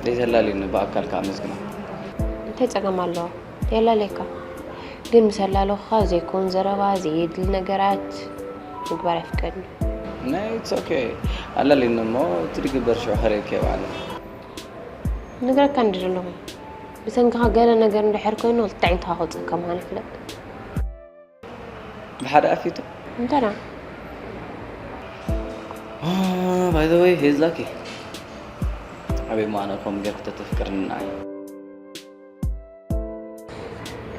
ዘይተላልዩኒ ብኣካል ከኣ ኣመስግና። እንታይ ጸገም ኣለዎ? የላለየካ። ግን ምስ ኣላለኹኻ ዘይኮን ዘረባ፣ ዘየድሊ ነገራት ምግባር ኣይፍቀድን። ናይ it's okay ኣላልዩኒ እሞ እቲ ድግበር ሽዑ ከርእየኪ እየ ባዕለ። ንግረካ እንዲ ዘለኹ ብሰንክኻ ገለ ነገር እንድሕር ኮይኑ ክልተ ዓይንትኻ ከውፅእካ ምዃኑ ፍለጥ። ብሓደ ኣፊቱ እንተና by the way he's lucky ኣበይ ማነ ከም ገርኩ ተተፍቅርኒ ንዓይ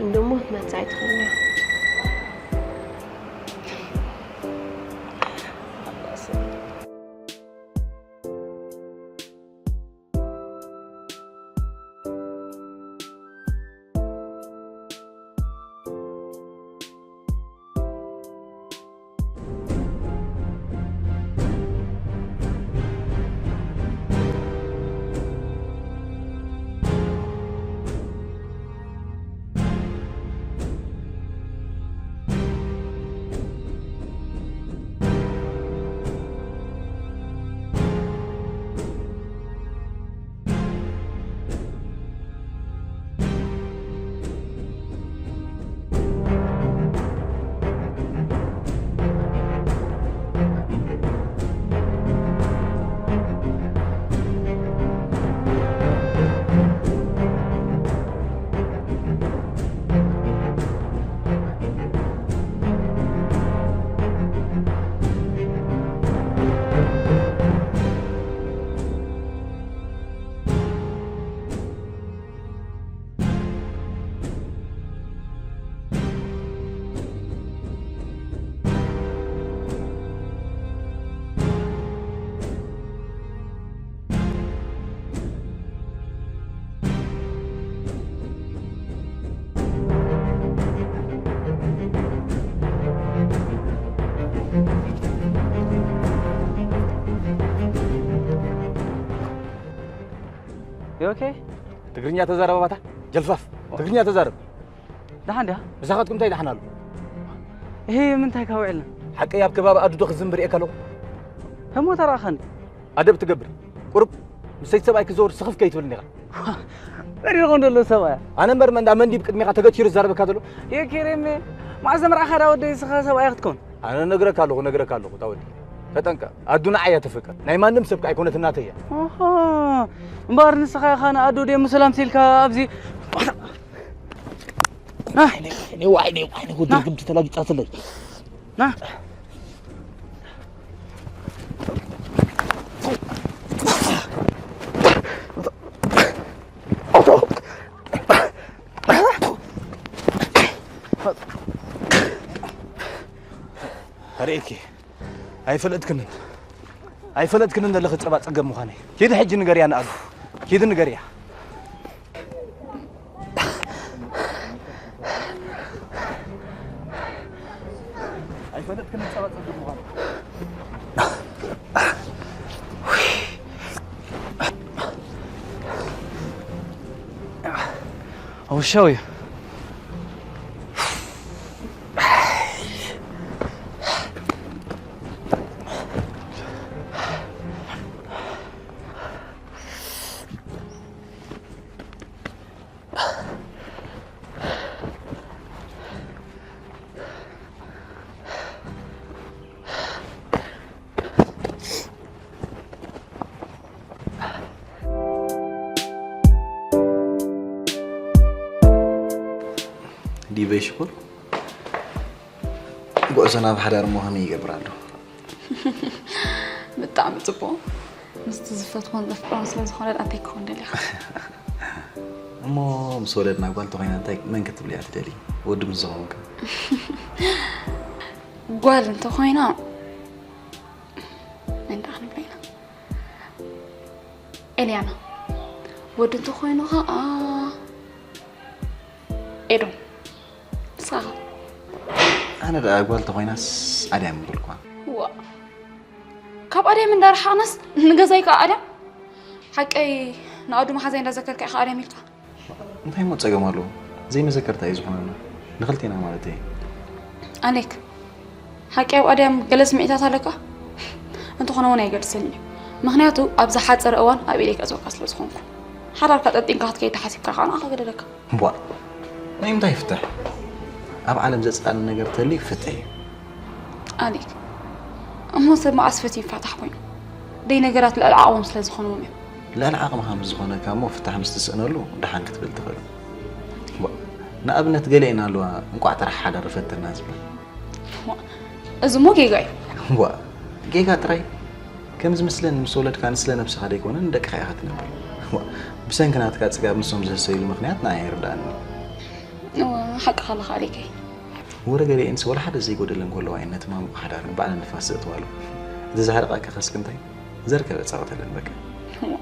እንደሞ ክትመፅእ ኣይትኽእልን እያ። You okay? ትግርኛ ተዛረብ ኣባታ ጀልፋፍ ትግርኛ ተዛረብ። ደሓን ድያ? ምሳኻትኩም እንታይ ደሓን ኣሎ? ይሄ ምንታይ ካብ ውዕልና? ሓቀይ ኣብ ከባቢ ኣዱ ዶ ክዝንብር እየ ከለኹ? እሞ ተረኣኻኒ። ኣደብ ትገብር። ቁሩብ ምሰይቲ ሰብኣይ ክዘውር ስኽፍ ከይትብልኒ ኢኻ። መሪርኾም ዘሎ ሰብኣያ። ኣነ እምበር መንዳ መንዲ ብቅድሚኻ ተገቲሩ ዝዛረበካ ዘሎ? የኪሬሜ፣ መዓዝ ዘምራእኻ ዳ ወደይ ስኻ ሰብኣያ ክትከውን? ኣነ ነግረካ ኣለኹ ነግረካ ኣለኹ ታወዲ። ተጠንቀ ኣዱ ንዓይ እያ ተፍቅር ናይ ማንም ሰብ ከኣ ኣይኮነትን ናተይ እያ። ኦሆ፣ እምበኣር ንስኻ ኢኻ ንኣዱ ደም ሰላም ሲልካ ኣብዚ ዋይኔ ዋይኔ ወዲ ርግምቲ ተላጊጻትለይ። ና ርእኪ ኣይፈለጥክንን ኣይፈለጥክንን ዘለኺ ጸባ ጸገም ምዃነይ። ኪዲ ሕጂ ንገርያ ንኣሉ ኪዲ ንገርያ። I'll show you. ዲበይ ሽኮር ጉዕዞና ብሓዳር እሞ ከመይ ይገብር ኣሎ? ብጣዕሚ ጽቡቕ ምስቲ ዝፈትዎን ዘፍቅሮን ስለ ዝኾነ ደኣ እንታይ ክኸውን ደሊኻ እሞ ምስ ወለድና ጓል ተኾይና እንታይ መን ክትብልያ ትደሊ ወዲ ምስ ዝኾንካ ጓል እንተኾይና እንታይ ክንብላ ኢና ኤልያና ወዲ እንተኾይኑ ኸዓ ኤዶም ንስኻ ኣነ ደኣ ጓል ተኾይናስ ኣድያም ምበልኳ ዋ ካብ ኣድያም እንዳረሓቕናስ ንገዛይ ከዓ ኣድያም ሓቀይ ንኣዱ መሓዛይ እንዳዘከርካ ኢኻ ኣድያም ኢልካ እንታይ ሞ ጸገም ኣለዎ ዘይመዘከርታ እዩ ዝኾነና ንኽልቴና ማለት እየ ኣሌክ ሓቂ ኣብ ኣድያም ገለ ስምዒታት ኣለካ እንተኾነ እውን ኣይገልጽን እዩ ምኽንያቱ ኣብ ዝሓፀረ እዋን ኣብ ኢደይ ከእትወካ ስለ ዝኾንኩ ሓዳርካ ጠጢንካ ክትከይድ ተሓሲብካ ከዓ ንዓኻ ገደደካ። እምቧእ፣ ናይ ምንታይ ፍትሕ? ኣብ ዓለም ዘጽላእኒ ነገር ተልዩ ፍትሕ እዩ። ኣሊክ፣ እሞ ሰብ መዓስ ፈትዩ ይፋታሕ ኮይኑ? ደይ ነገራት ልዕሊ ዓቕሞም ስለ ዝኾንዎም እዮም። ልዕሊ ዓቕምኻ ምስ ዝኾነካ እሞ ፍታሕ ምስ ትስእነሉ ደሓን ክትብል ትኽእል። እምቧእ፣ ንኣብነት ገለ እየን ኣለዋ እንቋዕ ጥራሕ ሓዳር ፈትና ዝብላ። እሞ፣ እዚ እሞ ጌጋ እዩ። እምቧእ፣ ጌጋ ጥራይ? ከም ዝመስለኒ ምስ ወለድካ ንስለ ነብስኻ ደይኮነ ንደቅኻ ኢኻ ትነብር። እምቧእ፣ ብሰንኪ ናትካ ጽጋብ ንሶም ዝህሰይሉ ምኽንያት ንዓይ ኣይርድኣንን። እወ፣ ሓቅኻ ኣለኻ ኣሊከይ። ወረ ገሊኤንስ ወላ ሓደ ዘይጎደለን ከለዋ እየን ነቲ ማሙቕ ሓዳረን ባዕለን ንፋስ ዘእትዋሉ። እቲ ዘሕርቐካ ከስኪ እንታይ ዘርከበ ጻወተለን በቃ። እሞ፣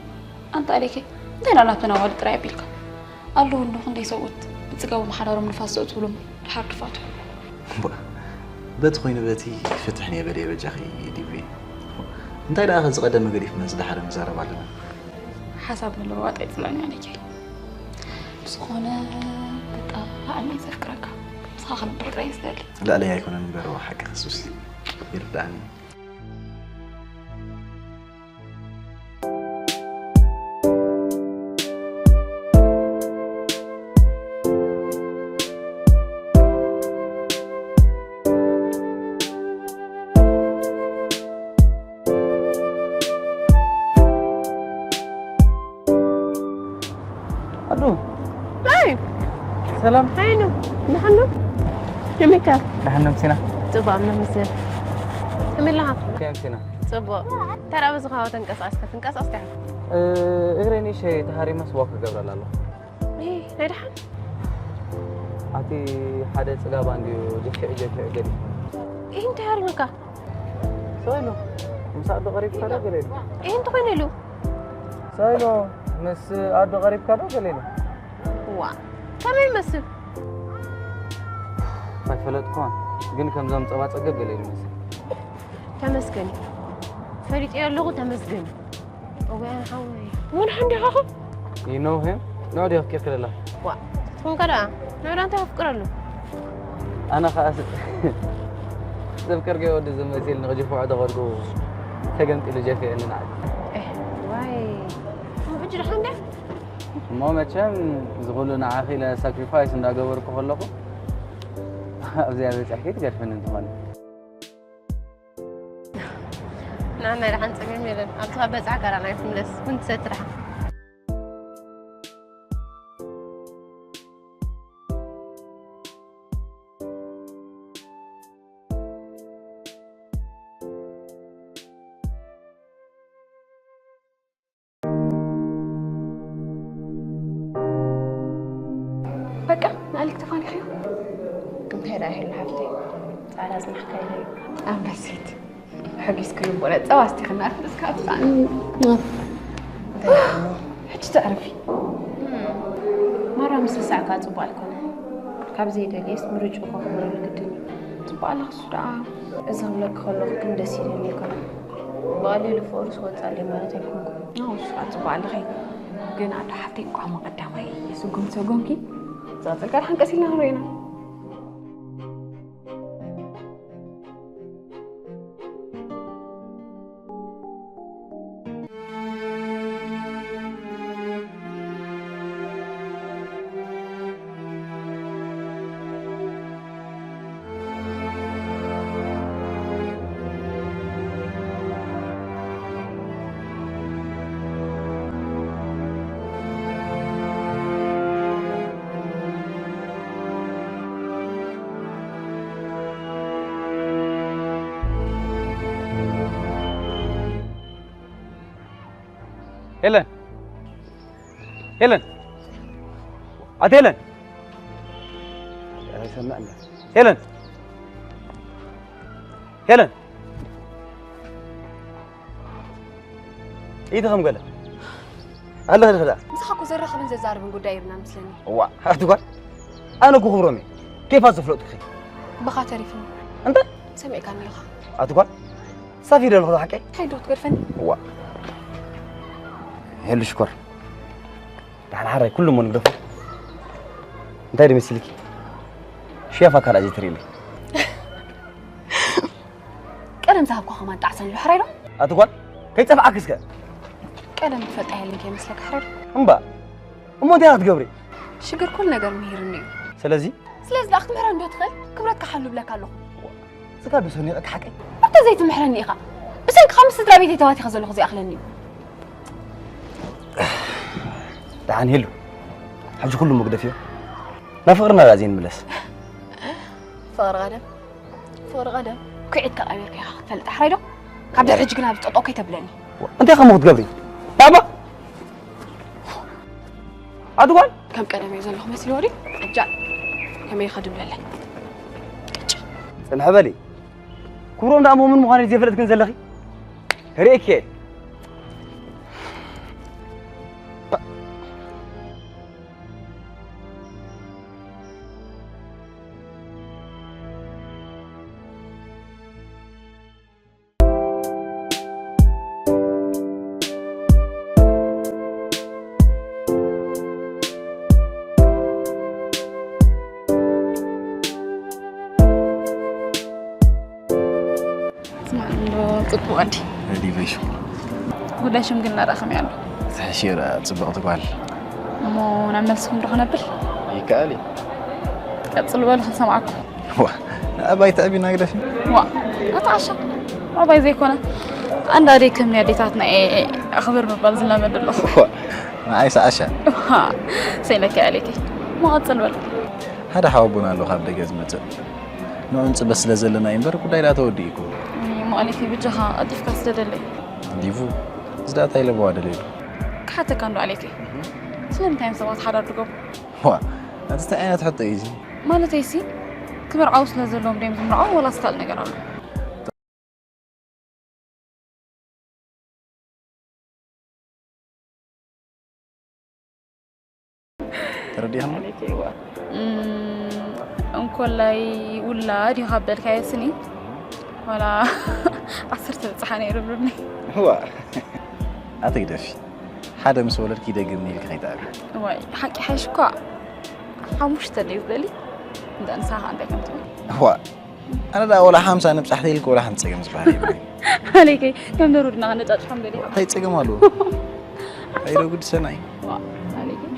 ኣንታ ኣሊከይ፣ እንታይ ደኣ ናተን ኣዋልድ ጥራይ ኣቢልካ? ኣለዉ እንዶ ክንደይ ሰብኡት ብጽጋቦም ሓዳሮም ንፋስ ዘእትውሎም ድሓር ክፋትሑ። እምቧእ፣ በቲ ኮይኑ በቲ ፍትሕ ንየ በልየ በጃኺ ዲቪ። እንታይ ደኣ ከ ዝቐደመ ገዲፍና ዝደሓረ ንዛረብ ኣለና። ሓሳብ ምልውዋጥ ኣይጽላእን ኣሊከይ። ብዝኾነ ብጣዕሚ እየ ዘፍቅረካ። ምሳኻ ክነብር ጥራይ እየ ዝደሊ። ልዕለይ ኣይኮነን እምበር፣ እዋ ሓቂ ከሱስ ይርድኣኒ። ኣዱ። ኣይ! ሰላም። ኣይ ነው። ደሓን ነው? ከመይ ኢኻ? ደሓን ነው፣ ምሲና። ጽቡቕ፣ ኣምላኽ ይመስገን። ከመይ ኣለኻ? ከመይ ምሲና? ጽቡቕ። ተራ በዚ ከባቢ ተንቀሳቐስካ፣ ትንቀሳቐስ ዲኻ? እ፣ እግረይ ንእሽተይ ተሃሪመስ ዋክ ክገብረላ ኣለኹ። እይ፣ ናይ ደሓን? ኣቲ ሓደ ጽጋባ እንድዩ ጀፊዑ ጀፊዑ ገዲፉ። እይ፣ እንታይ ሃሪሙካ? ሳይሎ፣ ምስ ኣዶ ቀሪብካ ዶ ገለ ኢሉ? እይ፣ እንታይ ኮይኑ ኢሉ? ሳይሎ፣ ምስ ኣዶ ቀሪብካ ዶ ገለ ኢሉ? ዋ፣ ከመይ ይመስል? ኣይፈለጥኩን፣ ግን ከምዞም ጸባ ጸገብ ገለ ኢሉ ይመስል። ተመስገን እዩ። ፈሊጠዮ ኣለኹ፣ ተመስገን እዩ። እዋይ፣ ሓወይ። መን ሓንዲ ኢኻ? You know him? ንዑ ዲኻ ክትቅርቅር ዘላ? ዋ፣ ንስኹም ከ ደኣ? ንዑ ደኣ እንታይ ከፍቅረሉ? ኣነ ኸኣ ስ-፣ ሰብ ቅርገ ወዲ ዝመሲል ንኽጅፍዖ ተኸድኩ ተገምጢሉ ጀፊዕኒ ንዓይ። ኤህ፣ ዋይ። ሕጂ ደሓን ድያ? እሞ መቸም እዚ ኹሉ ንዓኺ ኢለ ሳክሪፋይስ እንዳገበርኩ ከለኹ ኣብዚኣ በጺሕኪ ትገድፍኒ እንተኾነ። ንዓና ደሓን ጸገም የለን። ኣብቲ ካብ በጻሕካ ደኣ ናይ ትምለስ፣ ቡን ትሰቲ ደሓን። በቃ፣ ንኣሊክ ተፋኒኽዮ? እንታይ ደኣ ይህሉ ሓፍተይ? ጻዕዳ ኣጽናሕካዮ። ኣንበሲት። ሕጊስ ክልቦና ጸባ ኣስቲኽና ኣፍልስካ ኣብጻዕኒ። እንታይ ደኣ እሞ? ሕጂ ተዕርፊ። ማራ ምስሳዕካ ጽቡቕ ኣይኮነን። ካብ ዘይደልየስ ምርጭኡ ከኽብረሉ ግድን እዩ። ጽቡቕ ኣለኽሱ ደኣ። እዚ ክብለኪ ከለኹ ግን ደስ ኢሉኒ ኣይኮነን። ብቐሊሉ ፍቕሪ ዝወጽእ ኣለ ማለት ኣይኮንኩን። ኣዎ፣ እሱ ከዓ ጽቡቕ ኣለኺ። ግን ኣዶ ሓፍተይ እንቋዕ እሞ ቀዳማይ ስጉምቲ ሰጎምኪ። ዝቐጽል ከዓ ደሓን ቀስ ኢልና ክንሪኦ ኢና። ሄለን! ሄለን! ኣቲ ሄለን! ኣይሰምዕን። ሄለን! ሄለን! ኢቲ ከም ገለ። ኣለኺ ዲኺ ደኣ? ምሳኻ እኮ ዘራኽብን ዘዛርብን ጉዳይ የብልናን መስለኒ። እዋ፣ ኣቲ ጓል፣ ኣነ እኮ ክብሮም እየ። ኬፋት ዘፍለጥኩኺ። ብኻ ተሪፍኒ። እንታይ? ሰሚዕካኒ ኢኻ። ኣቲ ጓል፣ ሳፊ ዶ ኣለኹ ሓቀይ? እንታይ ዶ ትገድፈኒ? እዋ። ሄሉ ሽኮር። ደሓን ሓራይ ኩሉ እሞ ንግደፎ። እንታይ ዶ መሲልኪ? ሽያፋ ካልኣ ዘይትርእይለይ። ቀደም ዝሃብኳ ከማን ጣዕሰን ኣሎ፣ ሕራይ ዶ? ኣቲ ጓል፣ ከይጸፍዓኪ እስከ። ቀደም ትፈልጣ የለን ከይመስለካ፣ ሕራይ ዶ? እምባ፣ እሞ እንታይ ክትገብሪ? ሽግር ኩሉ ነገር ምሂርኒ እዩ። ስለዚ ስለዚ ደኣ ክትምህረኒ ዶ ትኽእል? ክብረትካ ሓሉ ብለካ ኣለኹ። ስጋ ዶ ሰኒቐካ ሓቀይ? እንተ ዘይትምሕረኒ ኢኻ ብሰንክኻ ምስ ስድራ ቤተይ ተዋቲኸ ዘለኹ ዘይኣኽለኒ እዩ። ደሓን ሄሉ፣ ሕጂ ኩሉ መግደፍዮ ናብ ፍቕርና ዳ ዘይንምለስ። ፍቕሪ ቀደም ፍቕሪ ቀደም ኩዒትካ ቀቢርካ ኢኻ ክትፈልጥ ኣሕራይ ዶ? ካብ ድሕሪ ሕጂ ግን ኣብ ዝጠጦ ከይተብለኒ። እንታይ ከምኡ ክትገብሪ? ባባ ኣድጓል ከም ቀደም እየ ዘለኹ መስልዎ ድዩ? ዕጃ ከመይ ኢኻ ድብለለይ? ጽንሕ በሊ። ክብሮም ደኣ ሞምን ምዃነይ ዘይፈለጥክን ዘለኺ ርእየኪ እየ። ስማዕ እንዶ ጽቡቕ ኣዲ ዲበይ ሽሙ ጉዳይ ሽምግልና ዳኣ ከመይ ኣሎ? ትሕሽረ ጽብቕቲ ጓል እሞ ናብ መልስኹም ዶ ክነብል? ይከኣል እዩ ቀጽሉ በሉ ክንሰማዕኩም። ዋ ንኣባይ ትዕቢና ግደፊ ዋ ኣታ ዓሻ ኣባይ ዘይኮነ ኣንዳ ኣደይ ከም ናይ ኣዴታትና እየ ኣኽብር ምባል ዝለመድ ኣለኹ። ዋ ንኣይ ሰዓሻ ሰይነካ ያሌከይ መቐጽል በል ሓደ ሓወቦና ኣሎ ካብ ደገ ዝመጽእ ንዑ ንጽበ ስለ ዘለና እዩ እምበር ጉዳይ ዳ ተወዲኡ ይኮን ማለተይ ብጃኻ ቀልጢፍካ ስደደለይ ዲቡ እዚ ዳ እንታይ ለበዋ ደለይሉ ክሓተካ እንዶ ኣሌከይ ስለምንታይ እዮም ሰባት ሓዳር ድገብሩ ዋ ኣቲ እንታይ ዓይነት ሕቶ እዩ እዚ ማለተይሲ ክምርዓው ስለ ዘለዎም ደዮም ዝምርዓው ወላስ ካልእ ነገር ኣሎ ተረዲእኻ እንኮላይ ውላድ ኢኻ በልካዮ ስኒ ዋላ ዓሰርተ ብፅሓ ነይሩ ብሉኒ ዋ ኣትግደፊ ሓደ ምስ ወለድኪ ይደግም ኢልኪ ከይትኣቢ ዋይ ሓቂ ሓይሽ እኳ ሓሙሽተ ደይ ዝደሊ እንዳ ንስኻ እንታይ ከም ትብል ዋ ኣነ ዳ ወላ ሓምሳ ንብፃሕቲ ኢልክ ወላ ሓንቲ ፀገም ዝበሃል የብለይ ኣሌከይ ከም ነሩድና ነጫጭሖም ደሊ እንታይ ፀገም ኣለዎ እንታይ ዶ ግዲ ሰናይ ኣሌከይ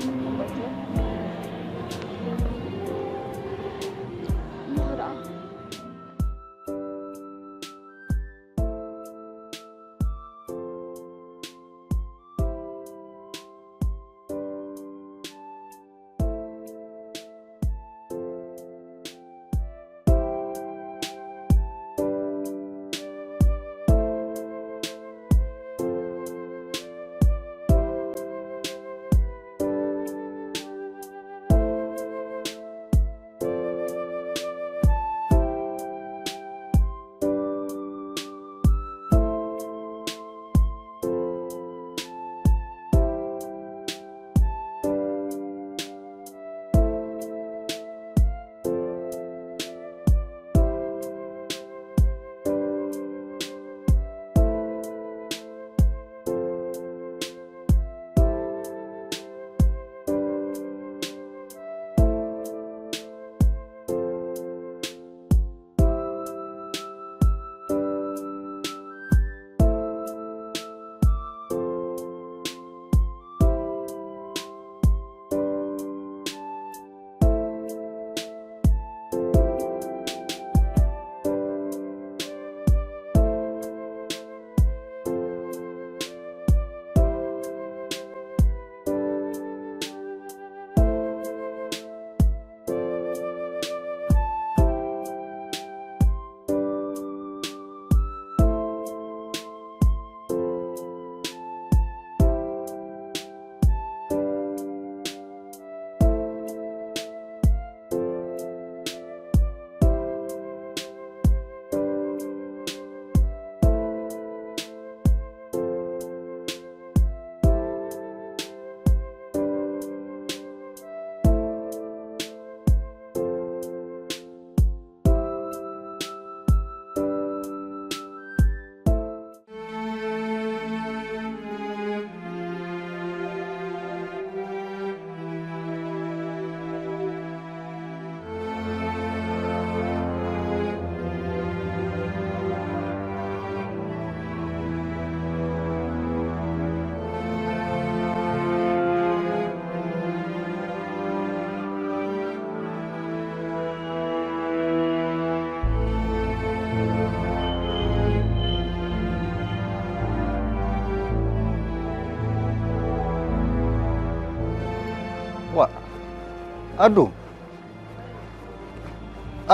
ኣዱ፣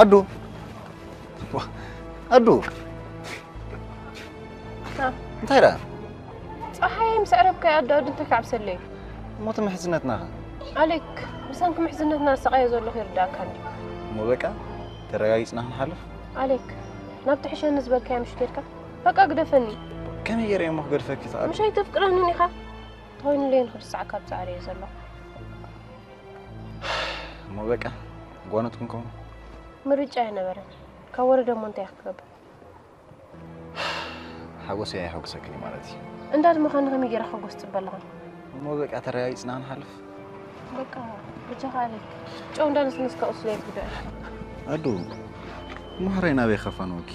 ኣዱ፣ ዋ፣ ኣዱ። እንታይ ደኣ? ፀሓይ ምስ ዕረብካ ኣዶ ኣዱ እንታይ ክዓብሰለይ? እሞ እቲ ምሕዝነትናኸ? ኣሌክ፣ ብሰንኪ ምሕዝነትና ዝሰቃየ ዘለኹ ይርዳእካ እንዲ። እሞ በቃ ተረጋጊፅና ክንሓልፍ። ኣሌክ፣ ናብ ትሕሸኒ ዝበልካዮ ምሽ ኬድካ? በቃ ግደፈኒ። ከመይ ገይረ እሞ ክገድፈኪ ተኣዱ? ምሽ ኣይተፍቅረንን ኢኻ? ተኾይኑለይ ንክርስዓካ ኣብ ፃዕሪ እየ ዘለኹ። እሞ በቃ ጓኖት ክንከውን። ምርጫ ኣይነበረን። ካብ ወረደ እሞ እንታይ ክገብር? ሓጎሰይ ኣይሐጉሰክን ማለት እዩ። እንዳ ድመኻኒ ከመይ ገይረ ሓጎስ ትበልኻ? እሞ በቃ ተረጋጊፅና ክንሓልፍ። በቃ ብጃኻ ኣሌክ። ጨው እንዳነስነስካ ቁስለይ ትጉዳእ። ኣዱ፣ እሞ ሕራይ ናበይ ከፋንወኪ?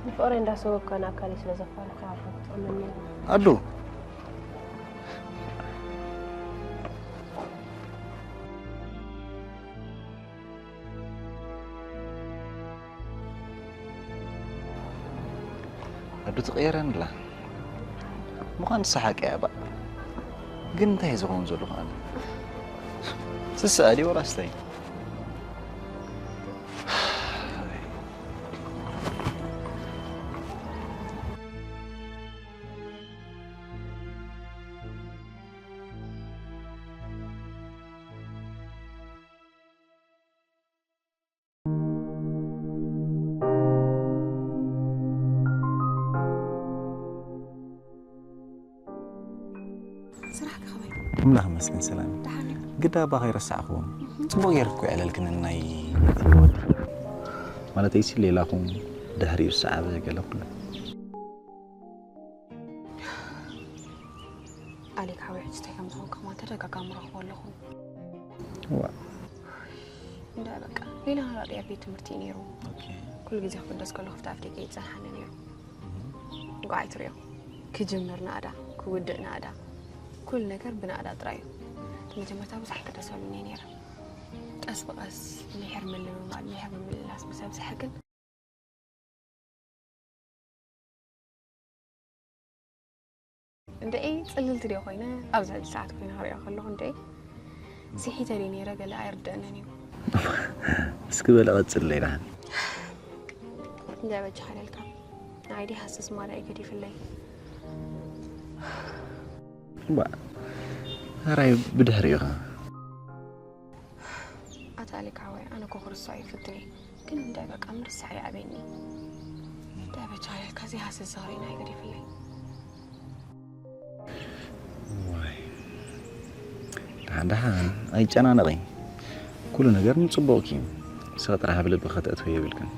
ንፍቕረይ እንዳሰጎግካ ንኣካለይ ስለ ዘፋንኹ ኣዱ ትጥዕመኒ እያ። ኣዱ። ኣዱ ትቕየረኒ ኣላ። ምዃን ትሰሓቅ እያ ባእ። ግን እንታይ ዝኸውን ዘሎ ከኣነ? ስስኣ ድዩ ወላስ እንታይ? ስራሕ ከኸመይ? ኣምላኽ ይመስገን ሰላም። ደሓን እዩ። ግዳ እባ ከይረሳዕኹም። ጽቡቕ ገይርኩ የዕለልክን ናይ ወዲ። ማለተይሲ ሌላኹም ድሕሪኡ ዝሰዓበ ገለ ኩሉ። ኣሌክ ሓወይ ሕጂ እንታይ ከም ዝኾንካ ከማን ተደጋጋሚ ረኽቦ ኣለኹ። እዋ። እንዳ በቃ ሌላ ናራጥ ኣብ ቤት ትምህርቲ እዩ ነይሩ። ኩሉ ግዜ ክፍደስ ከሎ ክፍቲ ኣፍ ደገ ይጸንሓኒ ነይሩ። እንኳ ኣይትሪኦ። ክጅምር ናእዳ፣ ክውድእ ናእዳ። ኩሉ ነገር ብናእዳ ጥራይ እዩ። እቲ መጀመርታ ብዙሕ ቅደሰሉኒ ነይረ። ቀስ ብቐስ ምሒር ምልምማድ፣ ምሒር ምምልላስ ምስ ኣብዝሐ ግን እንድዒ ጽልልቲ ድየ ኮይነ ኣብዚ ሕጂ ሰዓት ኮይነ ክሪኦ ከለኹ እንድዒ ስሒተ ድየ ነይረ ገለ ኣይርደአንን እዩ። እስኪ በለ ቀጽለይ ደሓን። እንድዒ በጃኻ ኢለልካ ንዓይ ድየ ሃስስ ማራ እዩ ገዲፍለይ። እባ ሕራይ ብድሕሪኡ ኸ? ኣታ ኣሌክ ሓወይ ኣነ እኮ ክርስዖ ይፍትን እየ ግን እንታይ በቃ ምርሳዕ ይዓብየኒ። እንታይ በጃኻ ኢለልካ እዚ ሃስስ ዝኽሪና እዩ ገዲፍለይ። ዋይ ደሓን ደሓን ኣይጨናነቒ። ኩሉ ነገር ንጽቡቕኪ እዩ። ንስኺ ጥራሕ ኣብ ልቢ ከተእትዊ የብልክን።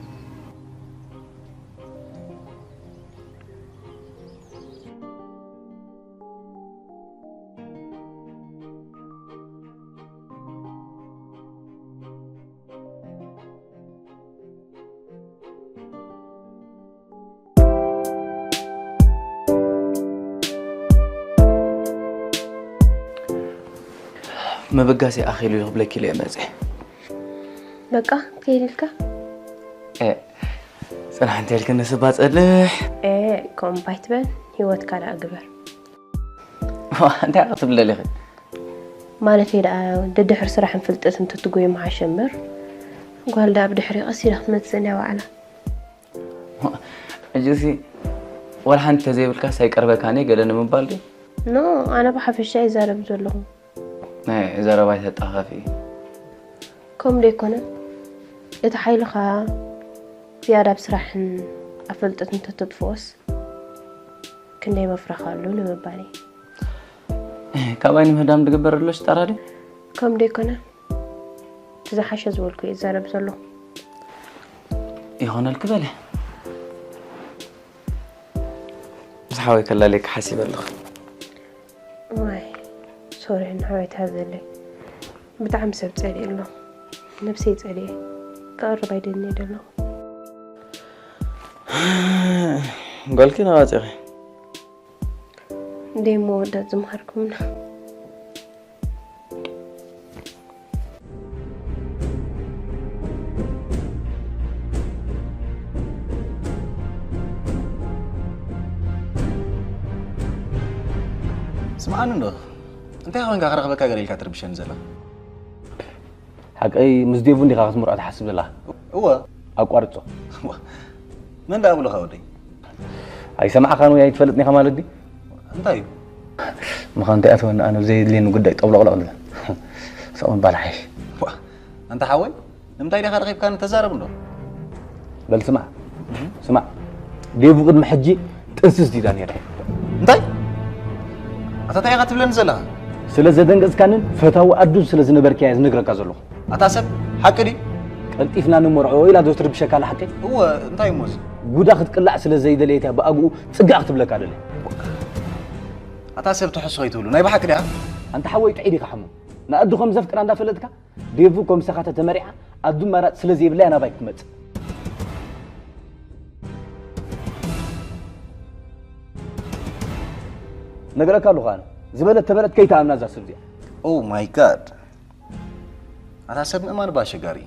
ምብጋስ ኣኺሉ እዩ ክብለኪ ኢለ እየ መፅእ። በቃ ከይድ ኢልካ? ጽናሕ እንተ ኢልክኒ ስባ ጸልሕ። ከምኡ ባይትበል፣ ህይወትካ ደኣ ግበር። እንታይ ክትብለሊ ኢኺ? ማለተይ ደኣ ደድሕሪ ስራሕን ፍልጠትን ተትጎዩ ምሓሸ እምበር፣ ጓል ደኣ ብድሕሪ ቀስ ኢላ ክትመጽእ እያ ባዕላ። ሕጂሲ ዋላ ሓንቲ ተዘይብልካስ ኣይቀርበካን እየ ገለ ንምባል ድዩ? ኖ፣ ኣነ ብሓፈሻ ይዛረብ ዘለኹ። ናይ ዘረባ ኣይተጣኸፊ። ከምኡ ደይኮነ፣ እቲ ሓይልኻ ዝያዳ ኣብ ስራሕን ኣብ ፍልጠትን እንተተጥፍኦስ ክንደይ መፍረኻ ኣሎ ንምባል እየ። ካባይ ንምህዳም ዝግበር ዘሎ ሽጣራ ድዩ? ከምኡ ደይኮነ፣ እቲ ዝሓሸ ዝበልኩ እየ ዝዛረብ ዘለኹ። ይኾነልኪ በለ። ምስ ሓወይ ከላልየኪ ሓሲበ ኣለኹ። ዋይ ሶሪ ንሓወይ ትሓዘለይ። ብጣዕሚ ሰብ ጸሊኤ ኣሎ። ነብሰይ ጸሊኤ። ክቐርብ ኣይደልን እየ ዘለኹ። ጓልኪ ናባፂኺ? እንደይ መወዳት ዝምሃርኩምና። ስምዓኒ እንዶ እንታይ ኮይንካ ክረኽበካ ገለ ኢልካ ትርብሸኒ ዘለኻ? ሓቀይ ምስ ዴቭ እንዲኻ ክትምርዖ ትሓስብ ዘለኻ? እወ። ኣቋርጾ። መን ደኣ ብሉኻ ወደይ? ኣይሰማዕኻን ወይ ኣይትፈልጥን ኢኻ ማለት ድዩ? እንታይ እዩ? ምዃን እንታይ ኣተወኒ ኣነ ብዘየድልየኒ ጉዳይ ጠብለቕለቕ ዝብል። ሰቕ ምባል ሓይሽ። ዋ፣ ኣንታ ሓወይ፣ ንምንታይ ዲኻ ረኺብካኒ? ተዛረብ እንዶ። በል ስማዕ ስማዕ፣ ዴቭ ቅድሚ ሕጂ ጥንስስ ዲዳ ነይረ። እንታይ ኣታ እንታይ ኢኻ ትብለኒ ዘለኻ? ስለ ዘደንገጽካንን ፈታዊ ኣዱን ስለ ዝነበርካያ ዝነግረካ ዘለኹ። ኣታ ሰብ ሓቂ ድዩ? ቀልጢፍና ንመርዖ ኢላ ዶ ትርብሸካ ኣላ ሓቀይ? እወ። እንታይ እሞስ? ጉዳ ክትቅላዕ ስለ ዘይደለየት እያ ብኣግኡ ጽጋዕ ክትብለካ ደለ። ኣታ ሰብ ትሕሱ ከይትብሉ ናይ ብሓቂ ድያ? ኣንታ ሓወይ ጥዒ ዲኻ ሕሙም? ንኣዱ ከም ዘፍቅራ እንዳፈለጥካ ዴቭ እኮ ምሳኻ ተተመሪዓ ኣዱ ማራጽ ስለ ዘይብላ እያ ናባይ ክትመጽእ። ነገረካ ኣለኹ ኣነ ዝበለት ተበለት ከይትኣምና እዛ ሰብ እዚኣ። Oh my God። ኣታ ሰብ ምእማን እባ ኣሸጋሪ።